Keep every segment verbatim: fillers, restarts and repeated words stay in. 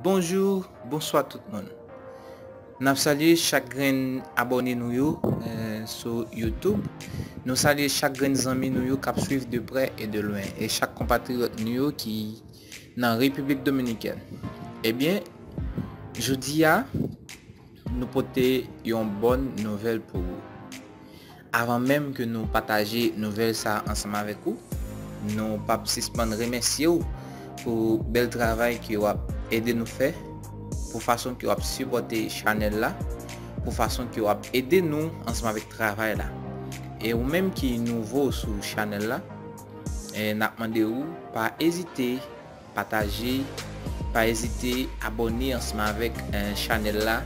Bonjou, bonswa tout moun. N ap salye chak grenn abòne nou yo eh, sou YouTube. Nou salye chak grenn zanmi nou yo k ap swiv de prè e de lwen e chak konpatriyòt nou yo ki nan Repiblik Dominikèn. Ebyen, jodi a, nou pote yon bòn nouvèl pou ou. Avan menm ke nou pataje nouvèl sa ansanm avèk ou, nou p ap sispann remèsye w pou bèl travay ke w ap ede nou fè, pou fason ke w ap sipòte chanèl la, pou fason ke w ap ede nou ansanm avèk travay la. E ou menm ki nouvo sou chanèl la, eh, n ap mande w pa ezite pataje, pa ezite abòne ansanm avèk eh, chanèl la.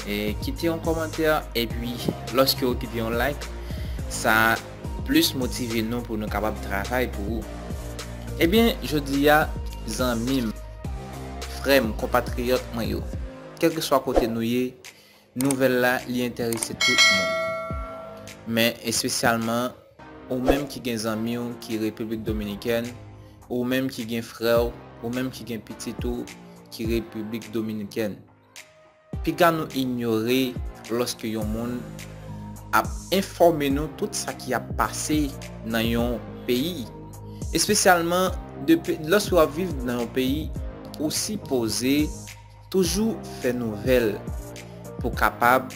Eh, kite yon kòmantè, epi lòske w kite yon like, sa plis motive nou pou nou kapab travay pou ou. Ebyen, jodi a, zanmi m, frè m, konpatriyòt mwen yo, kèlkeswa kote nou ye, nouvèl la, li enterese tout moun. Men espesyalman, ou menm ki gen zanmi w ki Repiblik Dominikèn, ou menm ki gen frè w, ou menm ki gen pitit ou ki Repiblik Dominikèn. Piga nou inyore lòske yon moun ap enfòme nou tout sa ki ap pase nan yon peyi. Espesyalman, depi lòske w ap viv nan yon peyi, ou sipoze toujou fè nouvèl pou kapab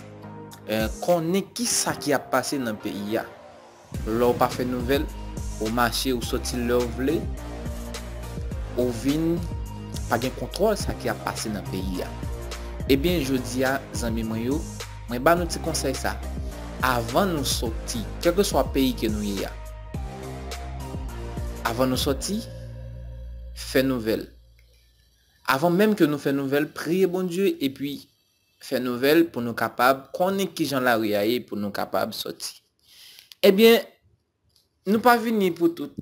eh, konnen ki sa ki ap pase nan peyi a. Lè w pa fè nouvèl, ou mache, ou soti lè w vle, ou vin pa gen kontwòl sa ki ap pase nan peyi a. Ebyen, jodi a, zanmi mwen yo, mwen ba nou ti konsèy sa. Avan nou soti, kèlkeswa peyi ke nou ye a, avan nou soti, fè nouvèl. Avan menm ke nou fè nouvèl, priye Bondye epi fè nouvèl pou nou kapab konnen kijan lari a ye pou nou kapab soti. Ebyen, nou pa vini pou tout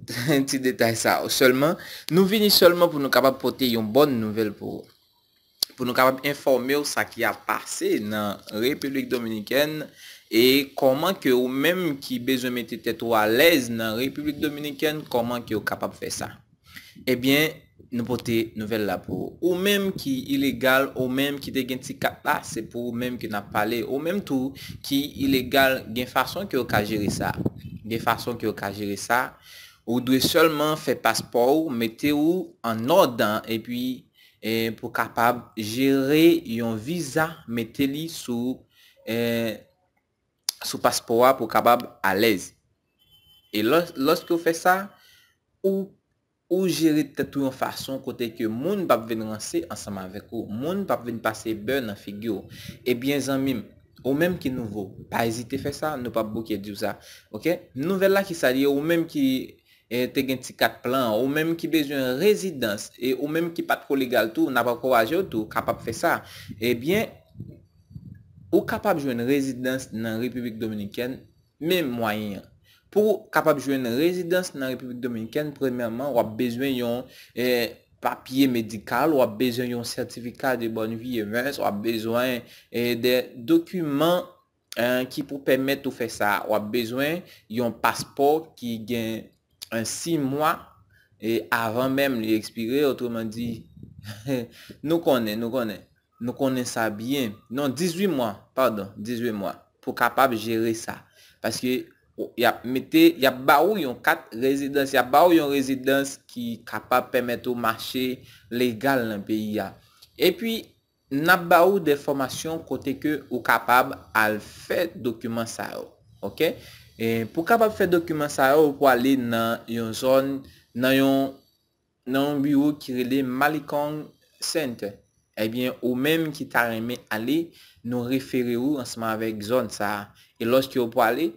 ti detay sa yo sèlman. Nou vini sèlman pou nou kapab pote yon bòn nouvèl pou ou. Pou nou kapab enfòme w sa ki ap pase nan Repiblik Dominikèn e kòman ke ou menm ki bezwen mete tèt ou alèz nan Repiblik Dominikèn, kòman ke w kapab fè sa. Ebyen, nou pote nouvèl la pou ou. Ou menm ki ilegal, ou menm ki te gen ti kat la, se pou ou menm ke n ap pale. Ou menm tou ki ilegal, gen fason ke w ka jere sa. Gen fason ke w ka jere sa. Ou dwe sèlman fè paspò ou, mete ou an òd, epi eh, pou kapab jere yon viza, mete li sou, eh, sou paspò a pou kapab alèz. E lò, lòske w fè sa, ou, ou jere tèt ou yon fason kote ke moun p ap vin ranse ansanm avèk ou, moun p ap vin pase bè nan figi w. Ebyen, zanmi m, ou menm ki nouvo, pa ezite fè sa, nou p ap bouke di w sa. Oke? Nouvèl la ki sa l ye, ou menm ki eh, te gen ti kat plan, ou menm ki bezwen rezidans, e ou menm ki pa t ko legal tou, n ap ankouraje w tou kapab fè sa. Ebyen, ou kapab jwenn rezidans nan Repiblik Dominikèn, men mwayen an. Pou w kapab jwenn rezidans nan Repiblik Dominikèn, premyèman, w ap bezwen yon eh, papye medikal, w ap bezwen yon sètifika de bòn vi e mès, w ap bezwen eh, de dokiman eh, ki pou pèmèt ou fè sa. W ap bezwen yon paspò ki gen eh, sis mwa eh, avan menm li ekspire, otreman di, nou konnen, nou konnen. Nou konnen sa byen. Non, dizuit mwa, padon, dizuit mwa. Pou kapab jere sa. Paske y ap mete, y ap ba ou yon kat rezidans, y ap ba ou yon rezidans ki kapab pèmèt ou mache legal nan peyi a. Epi, n ap ba ou de fòmasyon kote ke ou kapab al fè dokiman sa yo. Oke? E pou kapab fè dokiman sa yo, ou pou ale nan yon zòn, nan yon nan yon biwo ki rele Malikong Center. Ebyen, ou menm ki ta renmen ale, nou refere ou ansanm avèk zòn sa a. E lòske ou prale,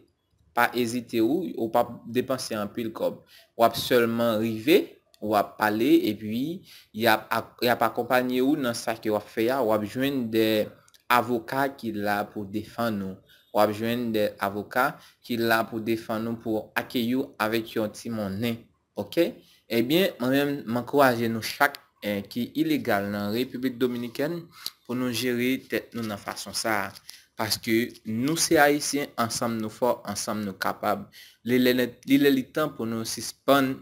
pa ezite ou, ou p ap depanse anpil kòb. W ap sèlman rive, w ap pale, epi y ap, y ap akonpanye ou nan sa ke w ap fè a, w ap jwenn de avoka ki la pou defann ou. W ap jwenn de avoka ki la pou defann ou, pou akeyi w avèk yon ti monnen. Oke? Ebyen, mwen menm, m ankouraje nou chak eh, ki ilegal nan Repiblik Dominikèn pou nou jere tèt nou nan fason sa a. Paske nou se Ayisyen, ansanm nou fò, ansanm nou kapab. Li lè, li lè li tan pou nou sispann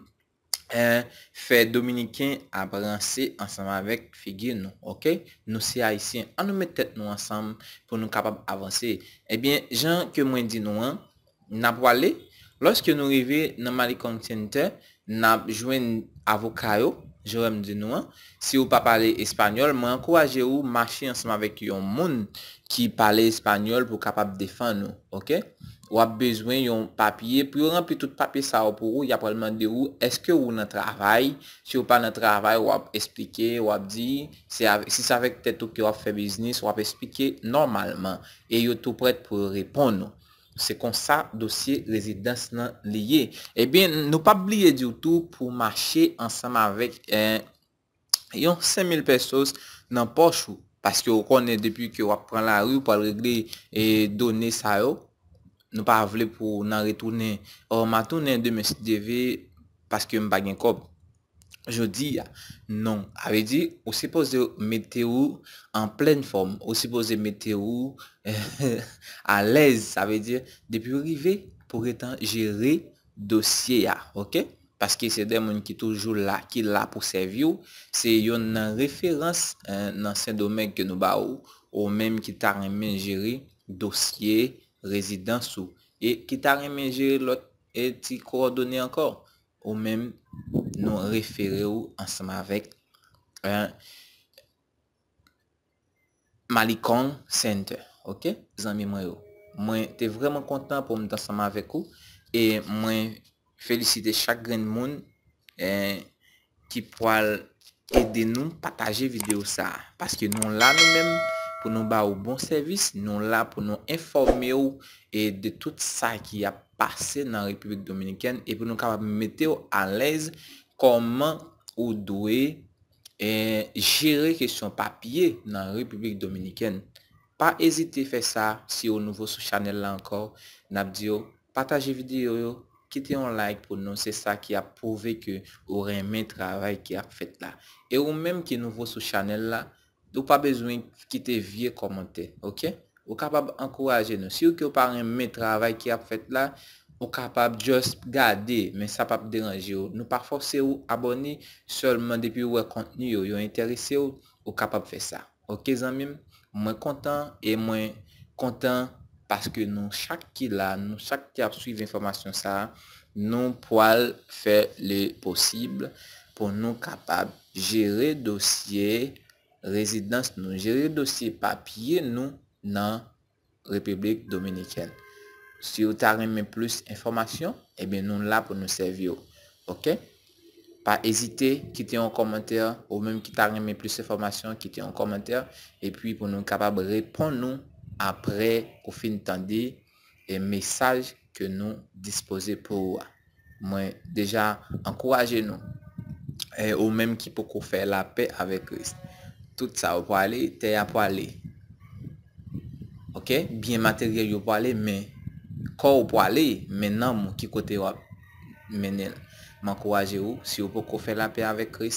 eh, fè Dominiken ap ranse ansanm avèk figi nou, oke? Nou se Ayisyen, ann nou met tèt nou ansanm pou nou kapab avanse. Ebyen, jan ke mwen di nou an, n ap prale. Lòske nou rive nan Malikong Center, n ap jwenn avoka yo, jan m di nou an. Si w pa pale espanyòl, mwen ankouraje w mache ansanm avèk yon moun ki pale espanyòl pou kapab defann ou, oke? W ap bezwen yon papye. Pou yo ranpli tout papye sa yo pou ou, y ap pral mande ou, èske ou nan travay? Si w pa nan travay, w ap esplike, w ap di, se avè-, si se avèk tèt ou ke w ap fè biznis, w ap esplike nòmalman. E yo tou prèt pou yo reponn ou. Se konsa dosye rezidans lan li ye. Ebyen, nou p ap bliye di w tou pou mache ansanm avèk, eh, yon senk mil pesos nan pòch ou. Paske w konnen depi ke w ap pran lari, w pral regle, eh, done sa yo. Nou pa vle pou nan retounen, "Oh, m a tounen demen si Dye vle, paske m pa gen kòb." Jodi a, non. Sa vle di, ou sipoze mete ou an plèn fòm. Ou sipoze mete ou alèz. Sa vle di, depi w rive, pou gentan jere dosye a, oke? Paske se de moun ki toujou la, ki la pou sèvi w. Se youn nan referans, eh, nan Sendomeng ke nou ba ou, ou menm ki ta renmen jere dosye rezidans ou, e ki ta renmen jere lòt, e ti kowòdone ankò, ou menm nou refere w ansanm avèk, eh, Malikong Center, oke, zanmi mwen yo. Mwen te vrèman kontan pou m t ansanm avèk ou, e mwen felisite chak grenn moun, eh, ki pral ede nou pataje videyo sa a. Paske nou la nou menm pou nou ba ou bon sèvis, nou la pou nou enfòme w e de tout sa ki ap pase nan Repiblik Dominikèn e pou nou kapab mete w alèz kòman ou dwe, eh, jere kesyon papye nan Repiblik Dominikèn. Pa ezite fè sa, si w nouvo sou chanèl la ankò, n ap di w, pataje videyo yo, kite yon like pou nou, se sa ki ap pwouve ke ou renmen travay ki ap fèt la. E ou menm ki nouvo sou chanèl la, ou pa bezwen kite vye kòmantè, oke? Ou kapab ankouraje nou. Si w ke w pa renmen travay ki ap fèt la, ou kapab just gade, men sa p ap deranje w. Nou pa fòse w abòne, sèlman depi w wè kontni yo, yo enterese w, ou kapab fè sa. Oke, zanmi m? Mwen kontan e mwen kontan paske nou chak ki la, nou chak ki ap swiv enfòmasyon sa a, nou pral fè le posib pou nou kapab jere dosye rezidans nou, jere dosye papye nou nan Repiblik Dominikèn. Si w ta renmen plis enfòmasyon, ebyen, nou la pou nou sèvi w. Oke? Pa ezite, kite yon kòmantè, ou menm ki ta renmen plis enfòmasyon, kite yon kòmantè, epi pou nou kapab reponn ou apre ou fin tande, e, mesaj ke nou dispoze pou ou a. Mwen deja ankouraje nou. E ou menm ki poko fè lapè avèk Kris. Tout sa yo pwale, tè a pwale. Oke? Byen materyèl yo pwale, men kò w pwale, men nanm ou ki kote w ap mennen l. M ankouraje ou, si w poko fè lapè avèk Kris,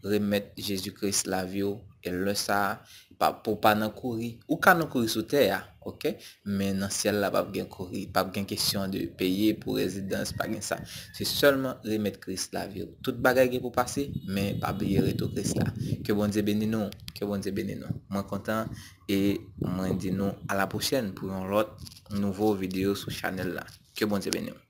remèt Jezi Kris lavi w, e lè sa a, pa, pou pa nan kouri. Ou ka nan kouri sou tè a, oke? Men nan syèl la p ap gen kouri, p ap gen kesyon de peye pou rezidans, pa gen sa. Se sèlman remèt Kris lavi w. Tout bagay gen pou pase, men pa bliye retou Kris la. Ke Bondye beni nou, ke Bondye beni nou. Mwen kontan e mwen di nou a la pwochèn pou yon lòt nouvo videyo sou chanèl la. Ke Bondye beni w.